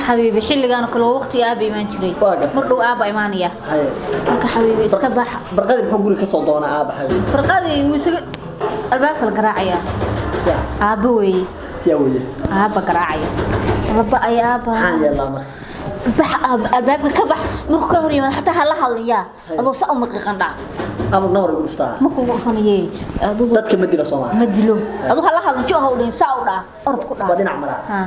Xabiibi, xilligan oo kale waa waqtiga aaba imaan jiray. Waa gartay. Mar dhow aaba imaanaya. Haye. Marka xabiibi, iska bax. Barqadii muxuu guriga ka soo doonaa aaba, xabiibi? Barqadii wuu isaga albaabka la garaacaya. Ya. Aaba weeye. Yaa weeye? Aaba garaacaya laba ay aaba. Maxaan yeelaa marka? Bax aaba, albaabka ka bax. Markuu ka hor yimaado xataa ha la hadlin yaa. Adoo sa u maqiiqan dhac. Ama nabar igu dhuftaa. Ma kugu dhufanaye adigu. Dadka ma dilo Soomaali. Ma dilo. Adigu ha la hadlin, jo ha u dhihin, saa u dhaaf, orod ku dhaaf. Waa dhinac maraa. Ha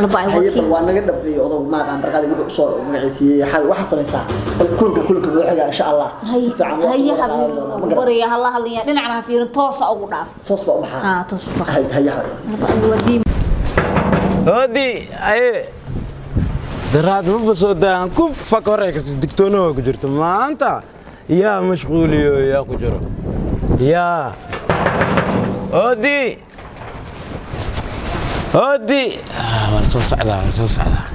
laba ay. Haye. Wakiil. Bal waa naga dhabciyo odow maaqaan barqadii wuxuu usoo magaciisiiyey. Xabi, waxaad samaysaa, bal kulanka noo xiga insha Allah si fiican waa haye ku wada qaadan xabiibi. doonaa, ma garan. Baraya ha la hadlin yaa, dhinacna ha fiirin, toosa ugu dhaaf. Soos baa u baxaa. Ha, toos u bax. Haye haye, xabiibi. Laba ay waa diim. Hodi aye daraad maba soo daahan ku fak hore kasi digtoonaha ku jirto maanta yaa mashquuliyo yaa ku jiro yaa hodi hodi. Waan soo socdaa, waan soo socdaa.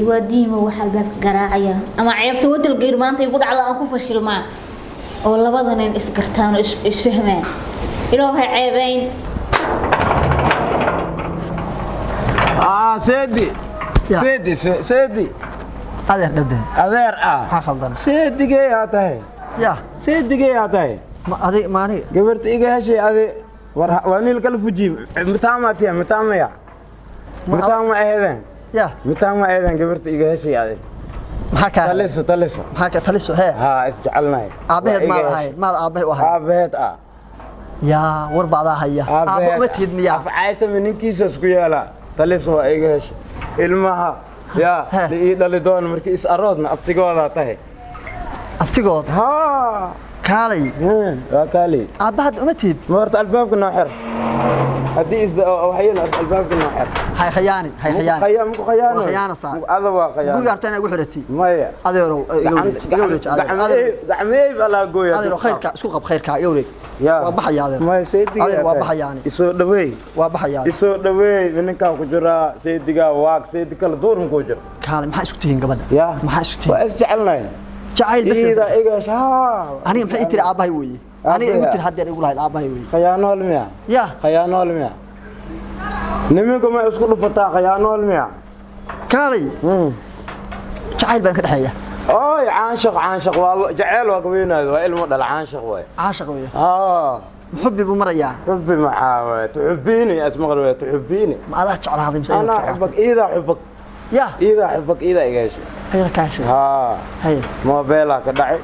Waa diimo waxa albaabka garaacaya ama ceebta wadal geyr maanta igu dhacdo aan ku fashilmaa oo labada nin isgartaan oo isfahmaan. Ilaahay ceebayn. Seedi. Ya. Seedi, seedi. Adeer dhabde. Adeer ah. Maxaa khaldan? Seedigey aa tahay. Ya. Seedigey aa tahay. Ma adig ma aniga? Gabarta iga heshay adi war waa niil kala fuji mitaama tiya mitaamaya mitaama aheedeen. Ya. Mitaama aheedeen gabarta iga heshay adi. Maxaa kaa? Taliso, taliso. Maxaa ka taliso hee? Haa, isjecelnahay. Aabaheed Waa iga maad heshay. ahayn, maad aabahay u ahayn? Aabaheed ah. Yaa, war baadaa haya, aabba uma tihid miyaa? Afcaytami ninkiisa isku yeelaa. Taliso waa iga heshay ilmaha yaa. He. La ii dhali doona markii is aroodna abtigoodaa tahay. Abtigood? Haa. Kaalay. Waa kaali. Aabba hadda uma tihid. Ma horta albaabka noo xir haddii is waxyeel albaabka noo xir. Hay khayaani, hay khayaani. Khayaan ku khayaano. Waa khiyaanaysaa. Ada waa khayaan. Guriga harta inaa igu xiratay. Maya. Adeerow, iga wareej, iga wareej adeer, adeer. Gacmeey baa gooya. Adeerow, khayrka isku qab, khayrka iga wareeg. Ya. Waa baxaya adeer. Maya, seediga. Adeer, waa baxayaani. Isoo dhaweey. Waa baxaya. Isoo dhaweey, ninkaa ku jiraa seedigaa waag seedi kale duurun ku jiro. Kaalay, maxaa isku tihiin gabadha? Ya. Maxaa isku tihiin? Waa is jecelnahay. Jacayl bas? Iida iga hesha haa. Aniga maxay ii tiri? Aabbahay weeye aniga igu Aabbahay. tiri haddeer igu lahayd aabbahay weeye. Khayaanool miya? Ya. Khayaanool miya? Nimanka ma isku dhufataa? Khayaanool miya? Kaalay, jacayl baan ka dhexeeya. Oy, caanshaq, caanshaq waa jaceyl, waa ka weynaado, waa ilmo dhala, caanshaq waay. Caashaq weeye. Haa. Muxubbi buu marayaa. Xubbi maxaa waay? Tuxubbiini asmaqal waay, tuxubbiini. Ma adaa jeclaaday mise ayadaa anaa jeclaatay? Xubak iidaa, xubak. Ya. Iidaa xubak, iidaa iga heshay. Ayada kaa heshay? Haa. Haye. Moobeelaa ka dhacay,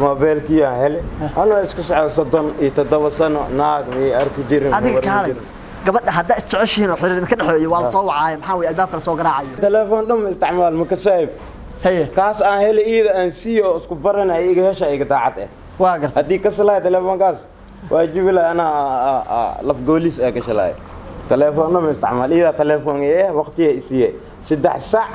moobeelkiyaa helay, anoo isku socda 37 sano naag miyay arki jirin? Adiga ma warmi kaalay. jirin. Gabadha haddaa isjeceshihiin oo xiriir idinka dhexeeyo waa la soo wacaaya. Maxaa weeye albaabka la soo garaacayo? Telefoon dhan ma isticmaal ma kasaayib. Haye. Kaas aan helay iida aan siiyo oo isku barana iga hesha iga daacad eh. Waa gartay. Haddii kasalahay telefoonkaas waa jibi lahay, anaa lafgooliis ee gashalaya. Telefoonna ma isticmaal, iidaa telefoon ee waqtiya isiiye 3 sac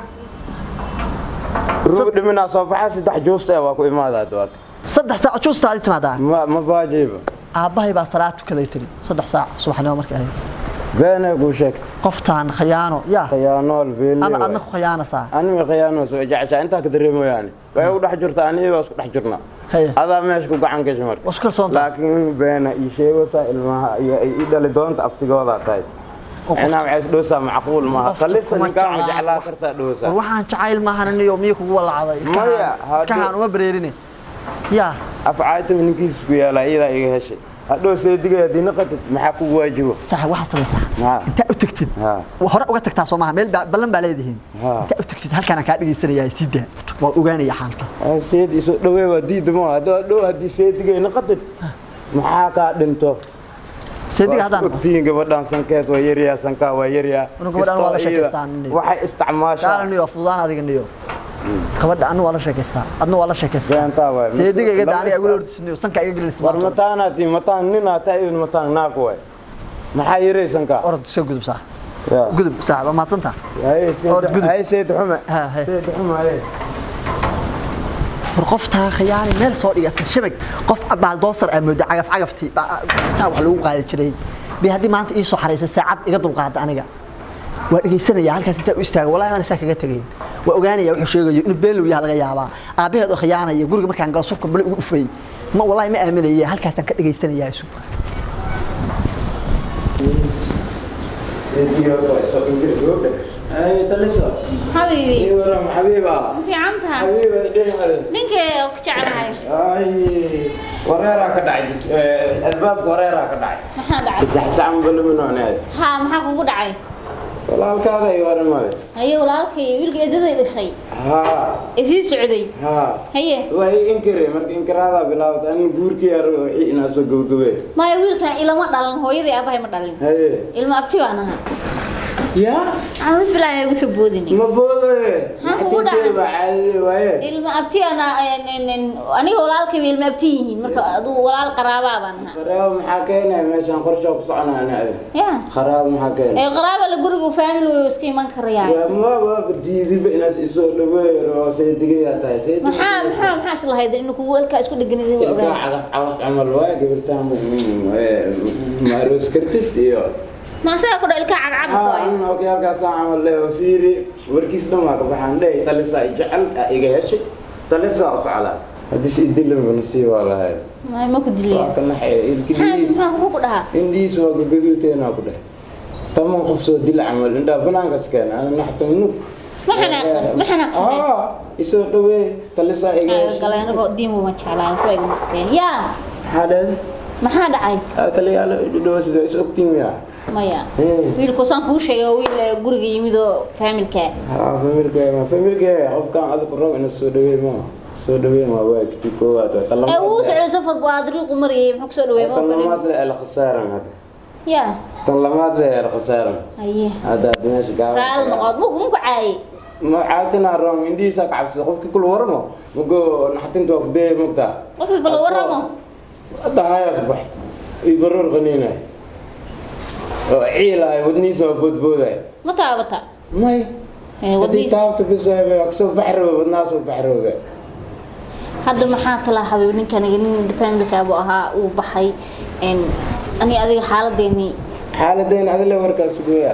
rug dhiminaa soo baxa, 3 juus ee waa ku imaadaa duwaag. 3 saac juustaadi timaadaa? Ma baajiba. Aabbahay baa salaad tukaday tiri 3 saac subaxnimo markay ahayd. Beenay kuu sheegtay. Qoftaan khayaano yaa. Khiyaanool beenley. Ama adna ku khiyaanasaa? Anima khiyaano soo jeceshaa intaa ka dareemoyaani way ugu dhex jirta, aniga waa isku dhex jirnaa. Haye. Adaa meesha ku gacan gashay marka. Waa isku kalsoon tahay. Laakiin beena ii sheegaysaa ilmaha iyo ay ii dhali doonta abtigoodaa tahay. Oo inaa waxay isdhoosaa macquul maaha. Qofta talisa kuma ninkaa ma jeclaan. Jeclaa kartaa dhoosaa. War waxaan jacayl maahan niyo, miyo kugu walacday? Maya, Ilkahaan uma bareerine yaa. Afcaaytama ninkiisa isku yaalaa, iyadaa iga heshay. Hadhow seedigay haddii naqatid maxaa kugu waajibo? Sax, waxaad samaysaa. Haa. Intaa u tagtid. Haa. Hore uga tagtaa soo maaha, meel ballan baa leedihiin. Haa. Intaa u tagtid halkaan aan kaa dhegaysanayaa, sii daa, waa ogaanaya xaalka. Seed isoo dhawey waa diidamo hadhow haddii seedigay naqatid maxaa kaa dhinto? Seediga haddaan ogtihiin gabadhaan sankeed waa yaryaa, sankaa waa yaryaa. Anu gabadhaan waa la Kastoo iyada sheekaystaa nin. Waxay isticmaashaa. Kaala niyo, fududaan adiga niyo. Gabadha anu waa la sheekaystaa, adna waa la sheekaystaa. Beentaa waay. Seediga iga daa, aniga Lama igula ordisniyo sanka iga gelinaysa. War Maanta. mataanaa tii mataan ninaa taa idin mataan naag waay, maxaa yaray sankaa? Orod iska gudub saa. Ya. Gudub saa, waa mahadsantaa. Haye. Orod gudub. Haye seed xume. Ha, haye. Seed xume, haye. War qoftaa khiyaani meel soo dhigata shabag, qof baaldoosar aa mooda, cagaf cagaftii saa wax lagu qaadi jiray bay haddii maanta ii soo xaraysay saacad iga dulqaada. Aniga waa dhegaysanaya halkaas intaa u istaaga, wallahi aan saa kaga tegayn. Waa ogaanaya wuxuu sheegayo inuu been low yahay. Laga yaabaa aabbaheed oo khiyaanaya guriga markaan galo sufka bale ugu dhufay. Ma wallahi ma aaminaya, halkaasaan ka dhagaysanayaa isu. Seedii horta waa isoo injir gabadha. Ay taliso. Xabiibi. Ii waram xabiiba. Ma fiican tahay? Xabiiba dhinaca. Ninkee oo ku jecelahay? Ay wareeraa ka dhacay. Albaabka wareeraa ka dhacay. Maxaa dhacay? 3 saac ma ballaminoonay. Haa, maxaa kugu dhacay? Walaalkaada ii waramay. Haye walaalkay, wiilka eedaday dhashay. Haa. Ee sii socday. Haa. Haye. Waa ii inkire marka inkiraada bilaabta an guurkii yar wixii inaa soo gabagabee. Maya wiilkan ilama dhalan, hooyadii aabahay ma dhalin. Haye. Ilma abti baan ahaa. Yaa? Aan filaaya igu soo boodini. Ma boode. Maxaa kugu dhacay? Baa caadi waaye. Ilma abti ana aniga walaalkay bay ilma abti yihiin marka aduu walaal qaraabaa baan ahaa. Qaraabo maxaa keenay meeshaan qorshe ku soconaa ana adag. Yaa. Qaraabo maxaa keenay? Ee qaraaba la gurigu family way iska iman karayaan. Waa ma waa diidiba inaad isoo dhaweeyo oo saydigayaa tahay saydig. Maxaa is lahayd inuu kugu ilkaa isku dheganid ilkaa ogaa. Cagaf cagaf camal waaye gabirtaan ma aroos kartid iyo Ma asaga ku dha ilkaa cagcagaf waay. Haa okayaalkaas camal le oo fiiri warkiis dhan waa ka baxaan dhey talisaa i jecel aa iga heshay talisaa u socdaa haddii is idilinba nasiib waa lahay. Ma ma ku dilay. Waa ka naxay Maxaa ilkidiis maxaa kugu ku dhahaa? Indhihiis waa gagaduuteenaa ku dheh 10 qof soo dil camal indhaha banaankas keena ana naxtan nuk. Ma xanaaqan, ma xanaaqsaneen. Haa isoo dhaweey talisaa iga heshay. Galay anigoo diin uma jeclaay waxba iga nuqseen. Yaa. Maxaa dhahday? Maxaa dhacay? Taliyaal dhawo sidoo is ogtiin miyaa? Maya. Wiilku saan kuu sheegay waa wiil guriga yimid oo familka. Haa familka ma familka qofkan adigu rabo inuu soo dhaweey ma soo dhaweey ma waa kii koowaad waa tan Ee lamaad. wuu socday safar buu ahaa dariiqu marayay muxuu kusoo dhaweeyay ma Tan ogolin. lamaad le la khasaaran hadda. Yaa. Tan lamaad le la khasaaran. Haye. Hadda aad meesha gaaban. Raal noqod muku muku caayay. Ma caatina room indhihiisa ka cabsada qofkii kula waramo mago naxatinta waa ku dayay mogtaa. Qofkii kula waramo. Hadda haya subax iyo baroor qaniinay oo ciilaay wadnihiisa waa boodbooday. Ma taabata. May. Ee haddii wadnihiisa. taabto bis waa kasoo baxroobe wadnaha soo baxroobe. Hadda maxaa tala xabiib ninkan nin familka buu ahaa uu baxay in ani adiga xaaladeeni. Xaaladeen adile warkaas gooya.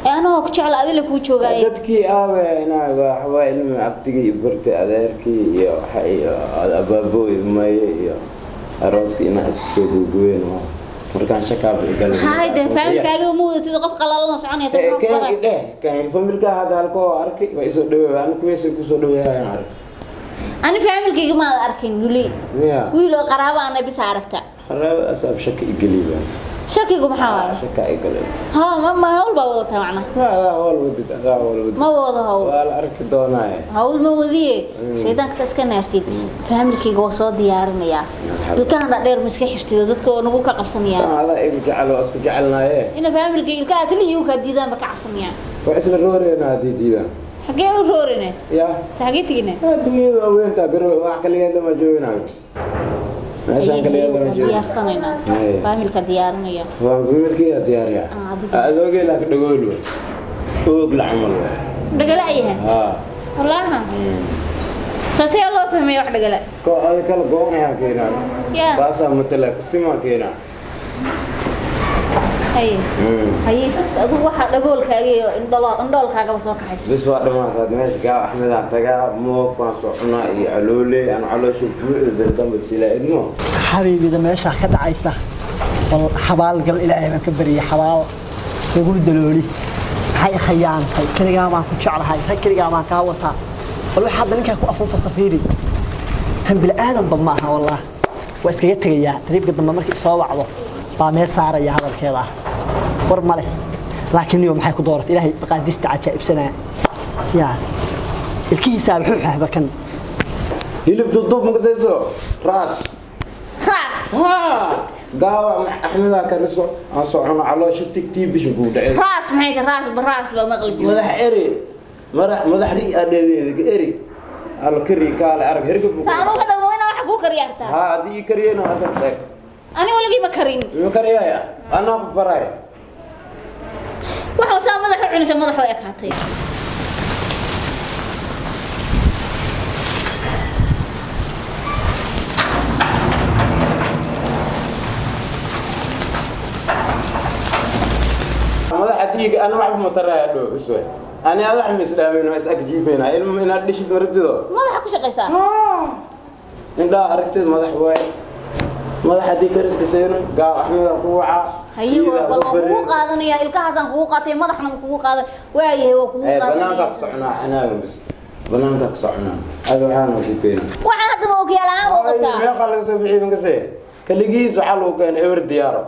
Ee anoo ku jecel adila kuu joogaay. Dadkii aabe inaa waxaa ilmi abtigii iyo bartay adeerkii iyo waxa iyo abaabooy maye iyo arooskii inaa isku soo gogoyeen markaan shakaaba igalay. Maxay de familkaaga uma wada sida qof qalalan soconaya tan maxaa ku Keen baray? Idheh keen familka hadda halkoo arkay waa isoo dhaweey anu kuweesay kusoo dhaweeyayaan arkay. Ani familkayga ma arkin wili. Miya? Wiil oo qaraabo ana bis aragta. Qaraabada asaab shaki igeliba. Shakigu maxaa waaye? Shaka igalay. Haa ma hawl baa wadataa macnaha. Ma adaa hawl wadid adaa hawl wadid. Ma wada hawl. Waa la arki doonaaye. Hawl ma wadiye. Shaydaanka iska naartid. Familkayga waa soo diyaarinayaa. Ilkahan dheer ma iska xirtid oo dadka oo nagu ka qabsanayaan. Adaa igu jecel waa isku jecelnaaye. Ina familkayga ilkaha kaliya igu kaa diidaan ba ka cabsanayaan. Waa isla rooreena haddii diidaan. Xagee u roorine? Yaa. Se xagee tegine? Adduunyada waa weyntaa garo wax kaligeed lama jooginayo. Meeshaan kaligeed lama Waa joogin. diyaarsanaynaa. Haye. Familka diyaarinaya. Waan familkii diyaariyaa. Ah, adiga. Adoogay laakiin dhagool wey. Oog la camal wey. Dhagala ayaha. Haa. Wallaaha. Saasee loo fahmay wax dhagala? Ko ada kala go'nayaa keenaa. Yaa. Taasaa matala kusimaa keenaa. Haye. Haye. Adigu waxa dhagoolkaaga iyo indhoolkaagaba soo kaxayso. Bis waa dhamaataad meesha gaa Axmed aan tagaa moof waan soo cunaa iyo caloole aan caloosha buuxda dardamba silaa idmo. Xabiibida meesha ka dhacaysa bal xabaal gal ilaahay baan ka bariyay xabaal lagu dalooli maxay khayaantay kaligaa baan ku jeclahay rag kaligaa baan kaa wataa bal waxa hadda ninkaa ku afuufa safiiri tan bili aadanba ma aha wallah waa iskaga tegayaa tariibka dambe markii soo wacdo baa meel saaraya hadalkeeda ah war ma leh laakiin niyo maxay ku dooratay ilaahay maqaadirta cajaa'ibsanaa yaa ilkihiisaa wuxuu kan. Hilib duduub ma kasayso raas. Raas. Haa gaawa Axmed aan kariso aan soo cuno caloosha tigtii bishin kuu dhacay. Raas maxay tahay? Raas ba raas ba maqli jiray. Madax eri madax madax ri adheedeeda eri al kari kaale arag hergab. Saan uga dhamoyna waxa kuu kariyaa hartaa. Haa haddii ii kariyeyna hadda sheeg. Ani waligii ma karin. Ma kariyaya anaa ku baray. Waxa saa madaxa cunaysa madaxa u ekaatay. Madaxa dhiiga ana waxba ma taraya dhow is way ani aad wax ma islaameyn waa is ag jiifayna ilmo inaad dhishid ma rabtido. Madaxa ku shaqaysaa. Indhaha aragtid madax waay. Madax haddii kariska siino gaa Axmeda ku wacaa. Haye, waa kugu qaadanaya. Ilkahaasaan kugu qaatay, madaxna ma kugu qaadan. Waayahay, waa kugu Banaankaa qaadanaya. ku soconaa xanaaga bis, banaankaa ku soconaa, ada waxaana ku keeni. Waxaan hadda ma okiyaal ahaan oo qabtaa? Meeqa laga soo bixiyay makase? Kaligiis waxaa lagu keenay ewer diyaaro.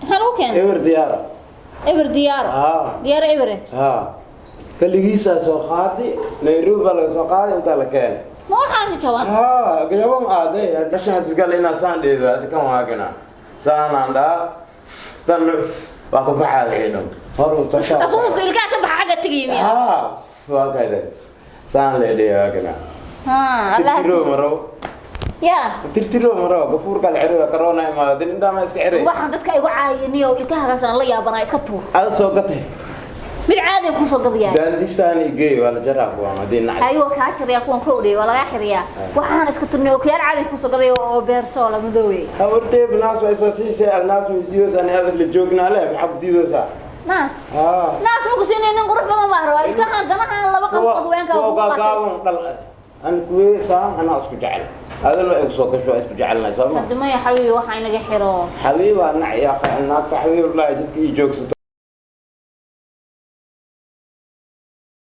Maxaa lagu keenay? Ewer diyaaro. Eber diyaaro? Haa. Diyaaro ebere? Haa, kaligiisaa soo qaadi, Nairobi baa laga soo qaaday, intaa la keenay. Ma waxaasi jaban? Haa, gabon aaday gashan hadisgal inaa saan dheedo hadi kan waagana saanaan dhaa tan waa ku baxaa wixii dhan hor u tashaa. Afuufka ilkaha ka baxa xagga tegaya miya? Haa, waa kayda saan leedhay waagana. Haa, Allah. Tirtiro maro. Ya. Tirtiro maro, gafuurka la xiriyo, corona imaado din indhaha ma iska xiray. Waxaan dadka igu caayiniyo ilkahagaas aan la yaabanaa, iska tuur. Ada soo gatay. Mid caadi ku soo gadayaa. Daandistaan igey, waa la jaraa kuwaan haddii nacay. Hayo, waa kaa jirayaa kuwan ka odhay, waa lagaa xiriyaa. Waxaan iska turnay okiyaal caadi ku soo gadaya oo beersoo la madoowey. Habarteeb naas way soo siisay, naas way siiyoosaa, ni adag la joognaa le, maxaa ku diidoosaa? Naas? Haa. Naas ma ku siinay, nin qurux badan baa rabaa. Ilkahan danahan laba qalqood weenkaa kuwa kugu qaatay. Gaagaaban dhal an kuwee saan anaa isku jecel, adana igu soo gasho, waa isku jecelnahay sooma? Hadda maya xabiibi, waxaa inaga xiro. Xabiibaa nac yaa naagta xabiib laa jidka ii joogsato.